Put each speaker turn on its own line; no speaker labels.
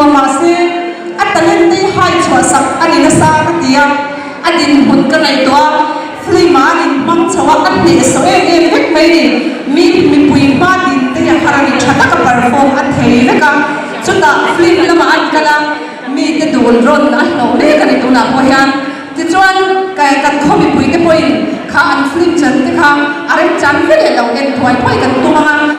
a mahse a talent te hi hai chhuah sak a ni nasa ka ti a, a dinhmun ka ngaihtuah a, film ah an inhmang chho a, a hnehsawh em em vek mai ni, mi mipui hma din te hi a har a ni, tha taka perform a thei vek a, chutah film lamah an kal a, mite dul rawn a hlawh mek a ni tunah pawh hian. Tichuan, kan khaw mipui te pawhin kha an film chan te kha.